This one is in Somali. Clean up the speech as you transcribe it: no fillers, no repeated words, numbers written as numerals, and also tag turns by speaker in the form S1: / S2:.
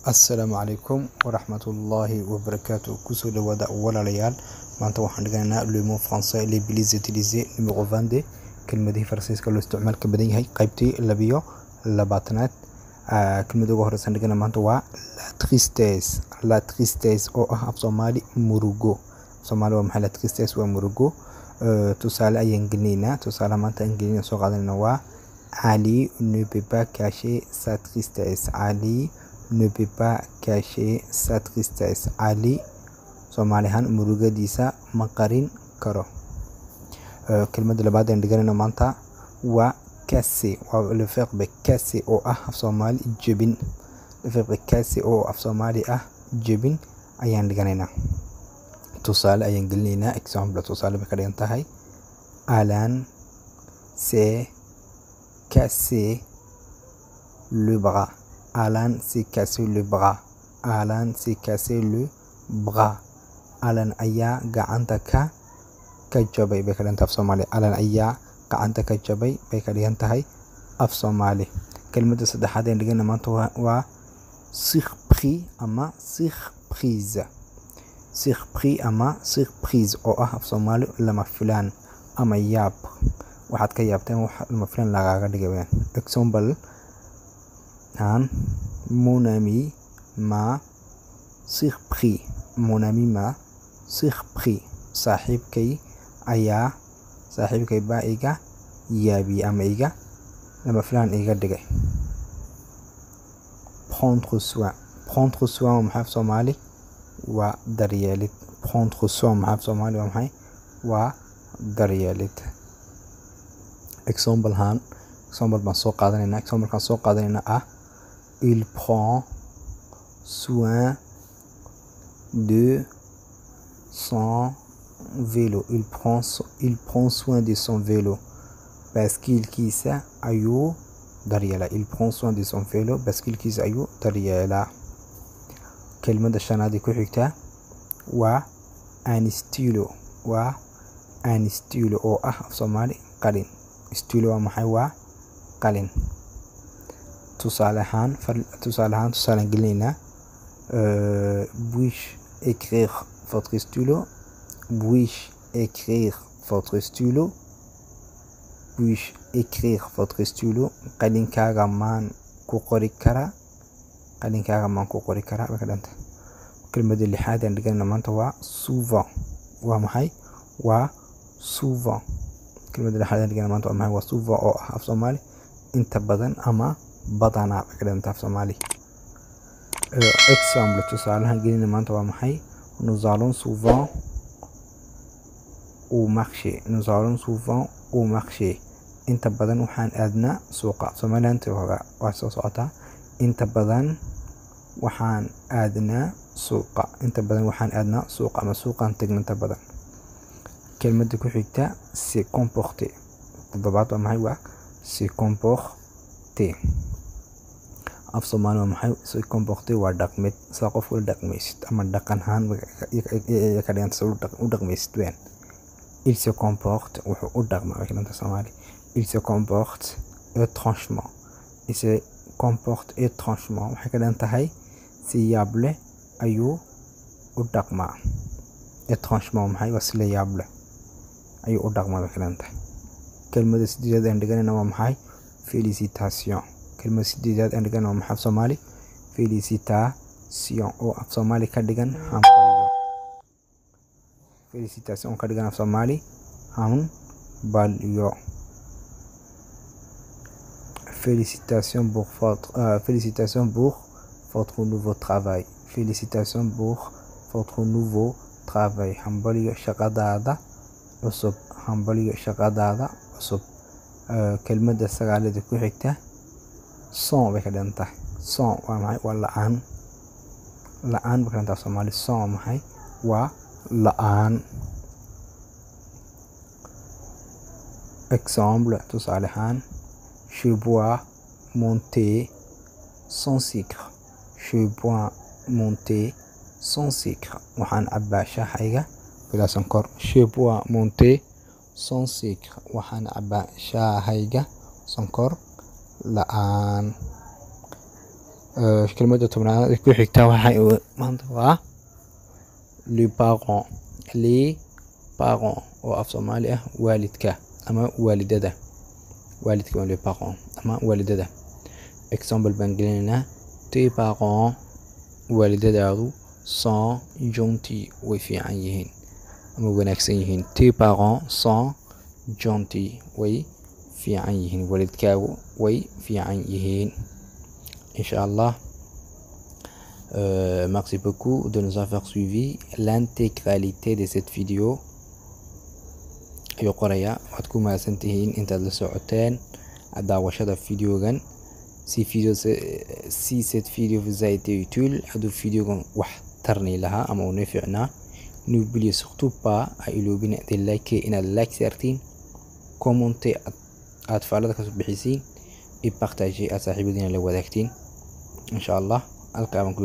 S1: Assalaamu calaykum waraxmatullaahi wabarakaatu. Kusoo dhawaada walaalayaal. Maanta waxaan dhiganaynaa le mot français les plus utilisés numéro 22, kelmadihii Faransiiska loo isticmaalka badan yahay, qaybtii 22aad. Kelmadda ugu horeysan dhigana maanta waa la tristesse. La tristesse oo ah af Soomaali murugo. Soomaali waa maxay? La tristesse waa murugo. Tusaale ayaan gelinaynaa. Tusaale maanta aan gelinayna soo qaadanayna waa Ali ne peut pas cacher sa tristesse. Ali ne peut pas cacher sa tristesse. Ali Soomaali ahaan murugadiisa ma qarin karo. Kelmadda labaad aan dhiganayno maanta waa casser. Waa le verbe casser oo ah af Soomaali jebin. Le verbe casser oo af Soomaali ah jebin ayaan dhiganaynaa. Tusaale ayaan gelinaynaa. Exemple, tusaale bay ka dhigan tahay. Alan s'est cassé le bras. Alan s'est cassé le bras. Alan s'est cassé le bras. Alan ayaa gacanta ka jabay bay ka dhigan tahay af Soomaali. Alan ayaa gacanta ka jabay bay ka dhigan tahay af Soomaali. Kelmadda saddexaad aan dhigana maanta waa surpris ama surprise. Surpris ama surprise oo ah af Soomaali lama filaan ama yaab. Waxaad ka yaabteen wax lama filaan lagaaga dhigay weeyaan. Example ahaan, mon ami m'a surpris. Mon ami m'a surpris. Saaxiibkay ayaa, saaxiibkay baa iga yaabiyey ama iga lama filaan iga dhigay. Prendre soin. Prendre soin waa maxay af Soomaali? Waa daryeelid. Prendre soin maxay af Soomaali waa maxay? Waa daryeelid. Example ahaan, example baan soo qaadanaynaa. Example kaan soo qaadanaynaa ah il prend soin de son vélo. Il prend soin de son vélo. Baaskiilkiisa ayuu daryeelaa. Il prend soin de son vélo. Baaskiilkiisa ayuu daryeelaa. Kelmadda shanaad ee ku xigta waa un stylo. Waa un stylo oo ah af Soomaali qalin. Stylo waa maxay? Waa qalin. Tusaale ahaan, tusaale ahaan, tusaalaan gelinaynaa. Puis-je écrire votre stylo? Puis-je écrire votre stylo? Puis-je écrire votre stylo? Qalinkaaga maan ku qori karaa? Qalinkaaga maan ku qori karaa bay ka dhigan tahay. Kelmadda lixaad aan dhiganayno maanta waa souvent. Waa maxay? Waa souvent. Kelmadda lixaad aan dhiganayno maanta waa maxay? Waa souvent oo ah af Soomaali inta badan ama badanaa bay ka dhigan tahay af Soomaali. Exemple, tusaalahan gelinayno maanta waa maxay? Nous allons souvent au marché. Nous allons souvent au marché. Inta badan waxaan aadnaa suuqa. Somaliland waa soo socotaa. Inta badan waxaan aadnaa suuqa. Inta badan waxaan aadnaa suuqa ama suuqaan tagna inta badan. Kelmadda ku xigta se comporter. Toddobaad waa maxay? Waa se comporter. Af Soomaali waa maxay? Se comporter waa dhaqmid. Sida qof ula dhaqmaysid ama dhaqan ahaan ka dhigan tahay u dhaqmaysid weeyaan. Il se comporte, wuxuu u dhaqmaa bay ka dhigan tahay Soomaali. Il se comporte étrangement. Il se comporte étrangement waxay ka dhigan tahay si yaab leh ayuu u dhaqmaa. Étrangement maxay? Waa si la yaab leh ayuu u dhaqmaa bay ka dhigan tahay. Kelmadda sideedaad aan dhiganayna waa maxay? Félicitation. Kelmadda sideedaad aan dhiganayna waa maxay af Soomaali? Félicitation oo af Soomaali ka dhigan hambalyo. Félicitation oo ka dhigan af Soomaali hambalyo. Félicitations pour votre nouveau travail. Félicitations pour votre nouveau travail. Hambalyo shaqadaada cusub. Hambalyo shaqadaada cusub. Kelmadda sagaalaad ku xigta sans bay ka dhigan tahay. Sans waa maxay? Waa la'aan. La'aan bay ka dhigan tahay Soomaali. Sans waa maxay? Waa la'aan. Exemple, tusaale ahaan, je bois mon thé sans sucre. Je bois mon thé sans sucre. Waxaan cabbaa shaahayga bilaa sonkor. Je bois mon thé sans sucre. Waxaan cabbaa shaahayga sonkor la'aan. Kelmadda 10aad ku xigta waxay maanta waa les parents. Les parents oo af Soomaali ah waalidka ama waalidada. Waalidka waa les parents ama waalidada. Example baan gelinaynaa: tes parents, waalidadaadu, sont gentils, way fiican yihiin ama wanaagsan yihiin. Tes parents sont gentils, way fiican yihiin. Waalidkaagu way fiican yihiin, insha Allah. Merci beaucoup de nous avoir suivi l'intégralité de cette vidéo, ayuu qorayaa. Waad ku mahadsantihiin intaad la socoteen daawashada videogan. Si cette vidéo vous a été utile, hadduu videogan wax tarni lahaa ama uu nii fiicnaa, n'oubliez surtout pas, ha iloobina, de liker, inaad like saartiin, commenter, aad faallada kasoo bixisiin, et partager, aad saaxiibadiina la wadaagtiin, insha Allah. Halkaa baan ku